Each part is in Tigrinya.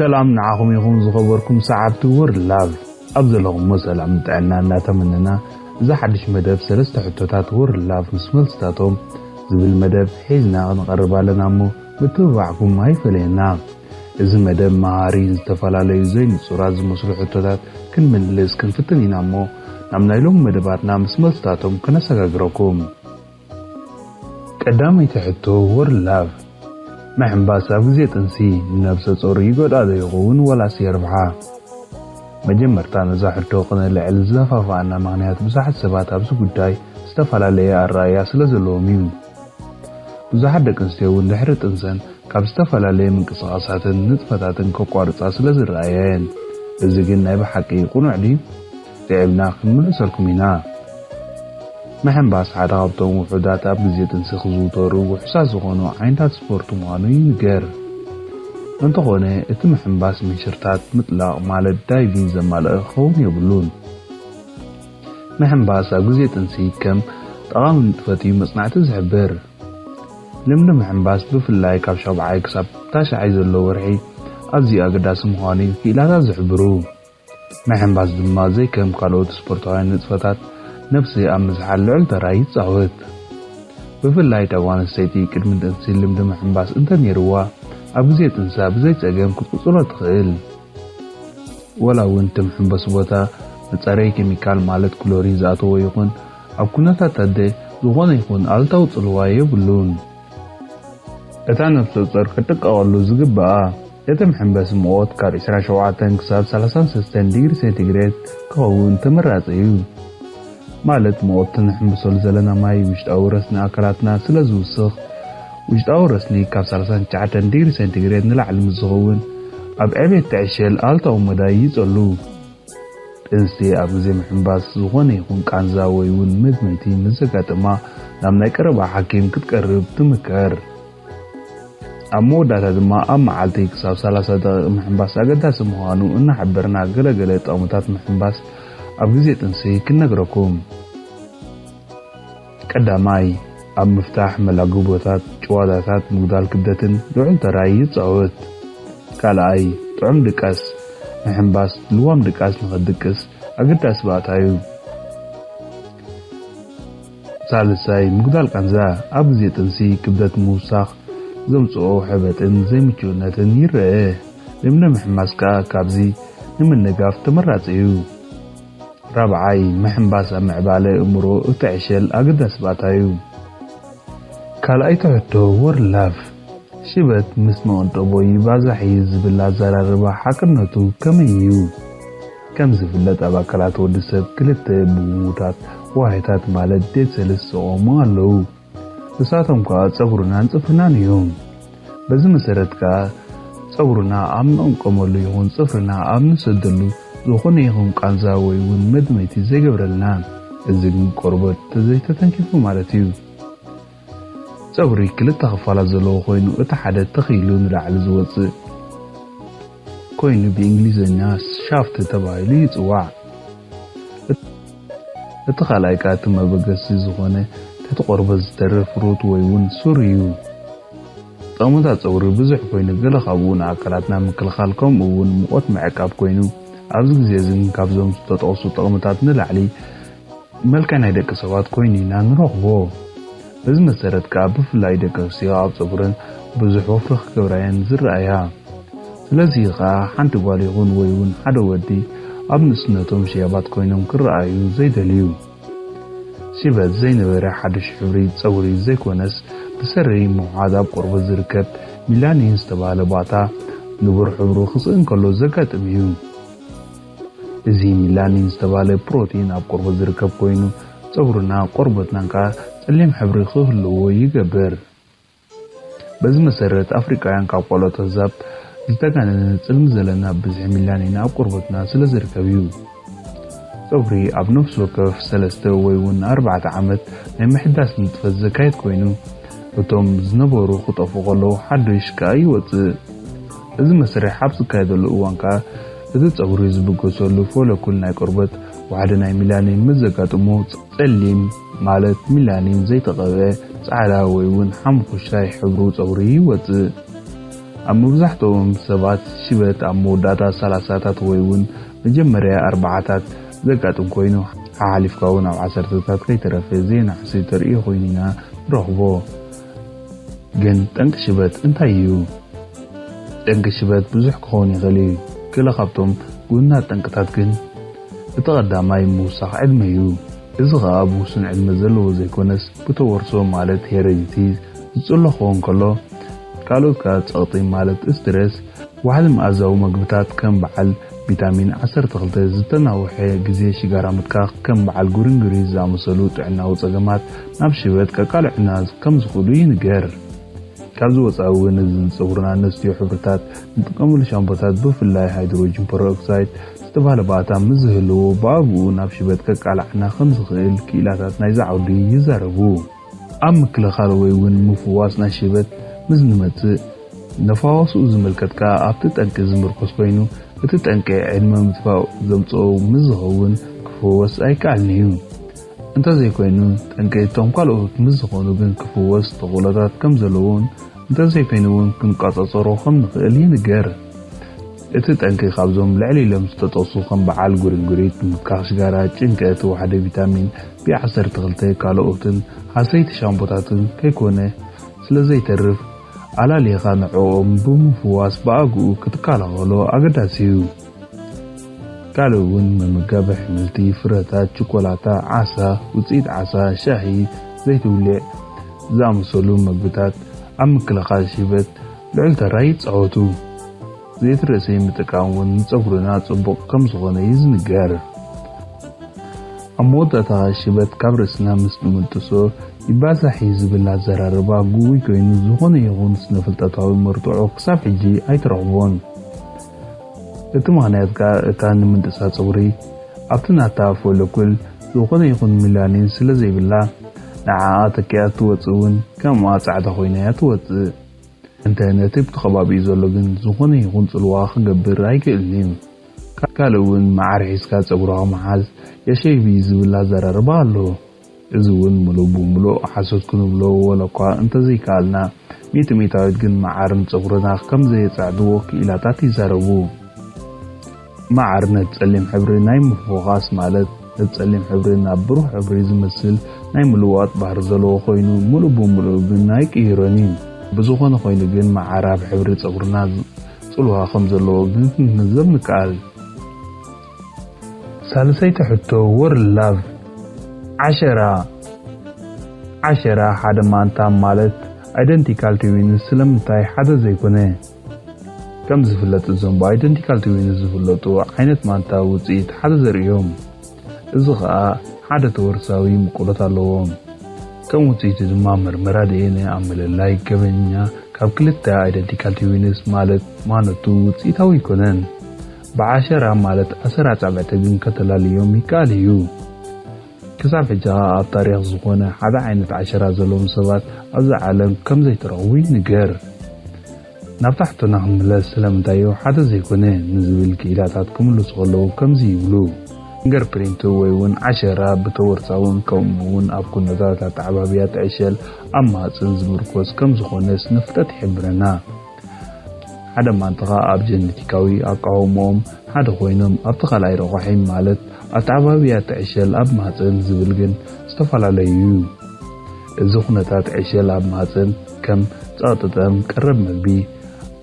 ሰላም ንዓኹም ይኹን ዝኸበርኩም ሰዓብቲ ወርልድ ላቭ። ኣብ ዘለኹሞ ሰላም ጥዕና እናተመነና፣ እዚ ሓድሽ መደብ ሰለስተ ሕቶታት ወርልድ ላቭ ምስ መልስታቶም ዝብል መደብ ሒዝና ክንቐርብ ኣለና እሞ ምትብባዕኩም ኣይፈለየና። እዚ መደብ መሃሪ፣ ዝተፈላለዩ ዘይንጹራት ዝመስሉ ሕቶታት ክንምልስ ክንፍትን ኢና እሞ ናብ ናይ ሎሚ መደባትና ምስ መልስታቶም ከነሰጋግረኩም። ቀዳመይቲ ሕቶ ወርልድ ላቭ። ምሕንባስ ኣብ ግዜ ጥንሲ ንነብሰ ጾር ይጎድኣ ዶ ይኸውን ወላስ የርብሓ? መጀመርታ ነዛ ሕቶ ክነልዕል ዝደፋፍኣና ምኽንያት ብዙሓት ሰባት ኣብዚ ጉዳይ ዝተፈላለየ ኣረኣእያ ስለ ዘለዎም እዩ። ብዙሓት ደቂ ኣንስትዮ እውን ድሕሪ ጥንሰን ካብ ዝተፈላለየ ምንቅስቓሳትን ንጥፈታትን ከቋርጻ ስለ ዝረኣያ እየን። እዚ ግን ናይ ብሓቂ ቅኑዕ ድዩ? ስዒብና ክንምልሰልኩም ኢና። ምሕንባስ ሓደ ካብቶም ውሑዳት ኣብ ግዜ ጥንሲ ክዝውተሩ ውሑሳት ዝኾኑ ዓይነታት ስፖርት ምዃኑ ይንገር። እንተኾነ እቲ ምሕንባስ ምንሽርታት ምጥላቕ ማለት ዳይቪንግ ዘማልአ ክኸውን የብሉን። ምሕንባስ ኣብ ግዜ ጥንሲ ከም ጠቓሚ ንጥፈት እዩ መጽናዕቲ ዝሕብር። ልምዲ ምሕንባስ ብፍላይ ካብ ሻብዓይ ክሳብ ታሽዓይ ዘሎ ወርሒ ኣዝዩ ኣገዳሲ ምዃኑ እዩ ክኢላታት ዝሕብሩ። ምሕንባስ ድማ ዘይከም ካልኦት ስፖርታውያን ንጥፈታት ነብሲ ኣብ ምዝሓል ልዑል ተራ ይጻወት። ብፍላይ እታ ጓል ኣንስተይቲ ቅድሚ ጥንሲ ልምዲ ምሕንባስ እንተነይርዋ ኣብ ግዜ ጥንሳ ብዘይ ጸገም ክትቅጽሎ ትኽእል። ወላ እውን እቲ ምሕንበሲ ቦታ መጻረዪ ኬሚካል ማለት ክሎሪን ዝኣተዎ ይኹን ኣብ ኩነታት ኣደ ዝኾነ ይኹን ኣሉታዊ ጽልዋ የብሉን። እታ ነብሰ ጾር ክትጥቀቐሉ ዝግብኣ እቲ መሐንበሲ ሙቐት ካብ ዕስራን ሸውዓተን ክሳብ ሰላሳን ሰለስተን ዲግሪ ሴንቲግሬድ ክኸውን ተመራጺ እዩ። ማለት ሙቐት ነሐንብሰሉ ዘለና ማይ ውሽጣዊ ረስኒ ኣካላትና ስለ ዝውስኽ፣ ውሽጣዊ ረስኒ ካብ ሰላሳን ትሽዓተን ዲግሪ ሴንቲግሬድ ንላዕሊ ምስ ዝኸውን ኣብ ዕቤት እቲ ዕሸል ኣሉታዊ መዳይ ይጸሉ። ጥንሲ ኣብ ግዜ ምሕንባስ ዝኾነ ይኹን ቃንዛ ወይ እውን መድመይቲ ምስ ዘጋጥማ ናብ ናይ ቀረባ ሓኪም ክትቀርብ ትምከር። ኣብ መወዳእታ ድማ ኣብ መዓልቲ ክሳብ ሰላሳ ደቂቕ ምሕንባስ ኣገዳሲ ምዃኑ እናሓበርና ገለገለ ጥቕምታት ምሕንባስ ኣብ ግዜ ጥንሲ ክንነግረኩም። ቀዳማይ፣ ኣብ ምፍታሕ መላግቦታት፣ ጭዋዳታት፣ ምጉዳል ክብደትን ልዑል ተራ ይጻወት። ካልኣይ፣ ጥዑም ድቃስ፣ ምሕንባስ ልዋም ድቃስ ንኸትድቅስ ኣገዳሲ ባእታ እዩ። ሳልሳይ፣ ምጉዳል ቃንዛ፣ ኣብ ግዜ ጥንሲ ክብደት ምውሳኽ ዘምጽኦ ሕበጥን ዘይምችውነትን ይረአ። ልምዲ ምሕንባስ ከኣ ካብዚ ንምንጋፍ ተመራጺ እዩ። ራብዓይ፣ ምሕንባስ ኣብ ምዕባለ ኣእምሮ እቲ ዕሸል ኣገዳሲ ባእታ እዩ። ካልኣይቲ ሕቶ፣ ወርልድ ላቭ፣ ሽበት ምስ መቐንጠቦ ይባዛሕ እዩ ዝብል ኣዘራርባ ሓቅነቱ ከመይ እዩ? ከም ዝፍለጥ ኣብ ኣካላት ወዲ ሰብ ክልተ ብምዉታት ዋህዮታት ማለት ዴድ ሰልስ ዝቖሙ ኣለዉ። ንሳቶም ከኣ ጸጉርናን ጽፍርናን እዮም። በዚ መሰረት ከኣ ጸጉርና ኣብ ንቕምቀመሉ ይኹን ጽፍርና ኣብ ንሰደሉ ዝኾነ ይኹን ቃንዛ ወይ እውን መድመይቲ ዘይገብረልና። እዚ ግን ቆርበት ተዘይተተንኪፉ ማለት እዩ። ጸጉሪ ክልተ ክፋላት ዘለዎ ኮይኑ እቲ ሓደ ተኺሉ ንላዕሊ ዝወጽእ ኮይኑ ብእንግሊዝኛ ሻፍት ተባሂሉ ይጽዋዕ። እቲ ካልኣይ ከኣ እቲ መበገሲ ዝኾነ ትሕቲ ቆርበት ዝተርፍ ሩት ወይ እውን ሱር እዩ። ጥቕምታት ጸጉሪ ብዙሕ ኮይኑ ገለ ካብኡ ንኣካላትና ምክልኻል ከምኡ እውን ሙቐት ምዕቃብ ኮይኑ ኣብዚ ግዜ እዚ ግን ካብዞም ዝተጠቕሱ ጥቕምታት ንላዕሊ መልክዕ ናይ ደቂ ሰባት ኮይኑ ኢና ንረኽቦ። በዚ መሰረት ከኣ ብፍላይ ደቂ ኣንስትዮ ኣብ ጸጉረን ብዙሕ ወፍሪ ክገብራ እየን ዝረኣያ። ስለዚ ከኣ ሓንቲ ጓል ይኹን ወይ እውን ሓደ ወዲ ኣብ ንእስነቶም ሽያባት ኮይኖም ክረኣዩ ዘይደልዩ። ሽበት ዘይነበረ ሓድሽ ሕብሪ ጸጉሪ ዘይኮነስ ብሰሪ ምውሓድ ኣብ ቆርበት ዝርከብ ሚላኒን ዝተባህለ ባእታ ንቡር ሕብሩ ክስእን ከሎ ዘጋጥም እዩ። እዚ ሚላኒን ዝተባህለ ፕሮቲን ኣብ ቆርበት ዝርከብ ኮይኑ ጸጉርና ቆርበትናን ከኣ ጸሊም ሕብሪ ክህልዎ ይገብር። በዚ መሰረት ኣፍሪቃውያን ካብ ካልኦት ኣህዛብ ዝተጋነነ ጽልሚ ዘለና ብዝሒ ሚላኒን ኣብ ቆርበትና ስለ ዝርከብ እዩ። ጸጉሪ ኣብ ነፍሲ ወከፍ ሰለስተ ወይ እውን ኣርባዕተ ዓመት ናይ ምሕዳስ ንጥፈት ዘካየድ ኮይኑ እቶም ዝነበሩ ክጠፍኡ ከለዉ ሓዱሽ ከኣ ይወጽእ። እዚ መስርሕ ኣብ ዝካየደሉ እዋን ከኣ እቲ ጸጉሪ ዝብገሰሉ ፎለኩል ናይ ቆርበት ዋሕዲ ናይ ሚላኒን ምስ ዘጋጥሞ ጸሊም ማለት ሚላኒን ዘይተቐብአ ጻዕዳ ወይ እውን ሓሙኹሽታይ ሕብሩ ጸጉሪ ይወጽእ። ኣብ መብዛሕትኦም ሰባት ሽበት ኣብ መወዳእታ ሰላሳታት ወይ እውን መጀመርያ ኣርባዓታት ዘጋጥም ኮይኑ፣ ሓሓሊፍካ እውን ኣብ ዓሰርተታት ከይተረፈ ዘይናሕሲ ተርእዮ ኮይኑ ኢና ንረኽቦ። ግን ጠንቂ ሽበት እንታይ እዩ? ጠንቂ ሽበት ብዙሕ ክኸውን ይኽእል እዩ። ገለ ካብቶም ግኡናት ጠንቅታት ግን እቲ ቀዳማይ ምውሳኽ ዕድመ እዩ። እዚ ኸኣ ኣብ ውሱን ዕድመ ዘለዎ ዘይኮነስ ብተወርሶ ማለት ሄሬዲቲ ዝጽሎ ክኸውን ከሎ፣ ካልኦት ከኣ ጸቕጢ ማለት ስትረስ፣ ዋሕዲ መኣዛዊ መግብታት ከም በዓል ቪታሚን ዓሰርተ ክልተ፣ ዝተናውሐ ግዜ ሽጋራ ምትካኽ፣ ከም በዓል ጉርንጉሪት ዝኣመሰሉ ጥዕናዊ ጸገማት ናብ ሽበት ከቃልዑና ከም ዝኽእሉ ይንገር። ካብዚ ወጻኢ እውን እዚ ንጸጉርና ነስትዮ ሕብርታት ንጥቀመሉ ሻምፖታት ብፍላይ ሃይድሮጅን ፐሮክሳይድ ዝተባህለ ባእታ ምስ ዝህልዎ ብኣግኡ ናብ ሽበት ከቃልዓና ከም ዝኽእል ክኢላታት ናይዚ ዓውዲ ይዛረቡ። ኣብ ምክልኻል ወይ እውን ምፍዋስ ናይ ሽበት ምስ ንመጽእ ነፋዋስኡ ዝምልከት ከኣ ኣብቲ ጠንቂ ዝምርኮስ ኮይኑ እቲ ጠንቂ ዕድመ ምጥፋእ ዘምጽኦ ምስ ዝኸውን ክፍወስ ኣይከኣልን እዩ። እንተዘይኮይኑ ጠንቂ እቶም ካልኦት ምስ ዝኾኑ ግን ክፍወስ ተኽእሎታት ከም ዘለዎን እንተዘይኮይኑ እውን ክንቋጸጸሮ ከም ንኽእል ይንገር። እቲ ጠንቂ ካብዞም ልዕል ኢሎም ዝተጠቕሱ ከም በዓል ጉርንጉሪት፣ ምትካኽ ሽጋራ፣ ጭንቀት፣ ዋሕዲ ቪታሚን ቢ ዓሰርተ ክልተ ካልኦትን ሃሰይቲ ሻምፖታትን ከይኮነ ስለ ዘይተርፍ ኣላሊኻ ንዕኦም ብምፍዋስ ብኣግኡ ክትከላኸሎ ኣገዳሲ እዩ። ካልእ እውን ምምጋብ ኣሕምልቲ፣ ፍረታት፣ ችኮላታ፣ ዓሳ፣ ውፅኢት ዓሳ፣ ሻሂ፣ ዘይትውሊዕ ዝኣመሰሉ መግብታት ኣብ ምክልኻል ሽበት ልዑል ተራ ይፃወቱ። ዘይት ርእሲ ምጥቃም እውን ንፀጉርና ፅቡቕ ከም ዝኾነ እዩ ዝንገር። ኣብ መወዳእታ ሽበት ካብ ርእስና ምስ ንምጥሶ ይባዛሕ እዩ ዝብል ኣዘራርባ ግጉይ ኮይኑ ዝኾነ ይኹን ስነ-ፍልጠታዊ መርትዖ ክሳብ ሕጂ ኣይተረኽቦን። እቲ ምኽንያት ከኣ እታ ንምንጥሳ ጸጉሪ ኣብቲ ናታ ፎሎኩል ዝኾነ ይኹን ሚላኒን ስለ ዘይብላ ንዓኣ ተኪኣ ትወጽእ እውን ከምኣ ጻዕዳ ኮይና እያ ትወጽእ። እንተ ነቲ ብቲ ከባቢኡ ዘሎ ግን ዝኾነ ይኹን ጽልዋ ክገብር ኣይክእልን እዩ። ካልእ እውን መዓር ሒዝካ ጸጉርኻ ምሓዝ የሸይብ እዩ ዝብል ኣዘራርባ ኣሎ። እዚ እውን ምሉእ ብምሉእ ሓሶት ክንብሎ ወላ እኳ እንተዘይከኣልና፣ ሚእቲ ሚእታዊት ግን መዓር ንጸጉርና ከም ዘየጻዕድዎ ክኢላታት ይዛረቡ። መዓር ነቲ ጸሊም ሕብሪ ናይ ምፍዃስ ማለት ነቲ ጸሊም ሕብሪ ናብ ብሩህ ሕብሪ ዝመስል ናይ ምልዋጥ ባህሪ ዘለዎ ኮይኑ ምሉእ ብምሉእ ግን ኣይቅይሮን እዩ። ብዝኾነ ኮይኑ ግን መዓር ኣብ ሕብሪ ጸጉርና ጽልዋ ከም ዘለዎ ግን ክንግንዘብ ንከኣል። ሳልሰይቲ ሕቶ ወር ላቭ ዓሸራ ዓሸራ ሓደ ማንታ ማለት ኣይደንቲካል ትዊንስ ስለምንታይ ሓደ ዘይኮነ? ከም ዝፍለጥ እዞም ብኣይደንቲካል ትዊንስ ዝፍለጡ ዓይነት ማንታ ውፅኢት ሓደ ዘርእዮም። እዚ ኸኣ ሓደ ተወርሳዊ ምቁሎት ኣለዎም። ከም ውፅኢቱ ድማ መርመራ ዲኤንኤ ኣብ ምልላይ ገበኛ ካብ ክልተ ኣይደንቲካል ትዊንስ ማለት ማነቱ ውፅኢታዊ ኣይኮነን። ብዓሸራ ማለት ኣሰር ኣጻብዕቲ ግን ከተላልዮም ይከኣል እዩ። ክሳብ ሕጂ ኸኣ ኣብ ታሪኽ ዝኾነ ሓደ ዓይነት ዓሸራ ዘለዎም ሰባት ኣብዚ ዓለም ከም ዘይተረኽቡ ይንገር። ናብታ ሕቶና ክንምለስ ስለምንታይ እዩ ሓደ ዘይኮነ ንዝብል ክኢላታት ክምልሱ ከለዉ ከምዚ ይብሉ። ፊንገር ፕሪንት ወይ እውን ዓሸራ ብተወርሳውን ከምኡ እውን ኣብ ኩነታት ኣተዓባብያ ትዕሸል ኣብ ማህጽን ዝምርኮስ ከም ዝኾነ ስነ ፍልጠት ይሕብረና። ሓደ ማንትኻ ኣብ ጀነቲካዊ ኣቃውምኦም ሓደ ኮይኖም ኣብቲ ካልኣይ ረቋሒ ማለት ኣተዓባብያ ትዕሸል ኣብ ማህጽን ዝብል ግን ዝተፈላለዩ እዩ። እዚ ኩነታት ዕሸል ኣብ ማህጸን ከም ጸቕጥጠም ቀረብ መግቢ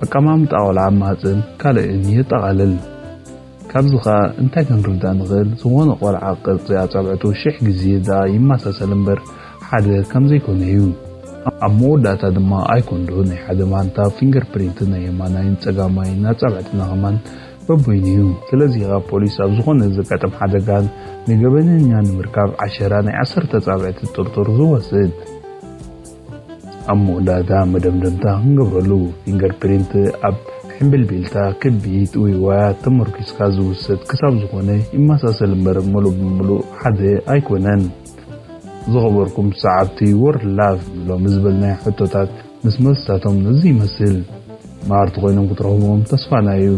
ኣቀማምጣ ቆልዓ ኣብ ማህጸን ካልእን የጠቓልል። ካብዚ ኸኣ እንታይ ክንርዳእ ንኽእል ዝኾነ ቆልዓ ቅርጺ ኣጻብዕቱ ሽሕ ግዜ ደኣ ይመሳሰል እምበር ሓደ ከም ዘይኮነ እዩ። ኣብ መወዳእታ ድማ ኣይኮንዶ ናይ ሓደ ማንታ ፊንገር ፕሪንት ናይ የማናይን ጸጋማይን ኣጻብዕትና ኸማን በበይኑ እዩ። ስለዚ ኸኣ ፖሊስ ኣብ ዝኾነ ዘጋጠም ሓደጋን ንገበነኛ ንምርካብ ዓሸራ ናይ ዓሰርተ ኣጻብዕቲ ጥርጡር ዝወስድ። ኣብ መወዳእታ መደምደምታ ክንገብረሉ ፊንገር ፕሪንት ኣብ ሕምብልቢልታ ክቢ ጥውይዋያ ተመርኪስካ ዝውሰድ ክሳብ ዝኾነ ይመሳሰል እምበር ምሉእ ብምሉእ ሓደ ኣይኮነን። ዝኸበርኩም ሰዓብቲ ወርልድ ላቭ ንሎሚ ዝበልናዮ ሕቶታት ምስ መልስታቶም ነዚ ይመስል። መሃርቲ ኮይኖም ክትረኽብዎም ተስፋና እዩ።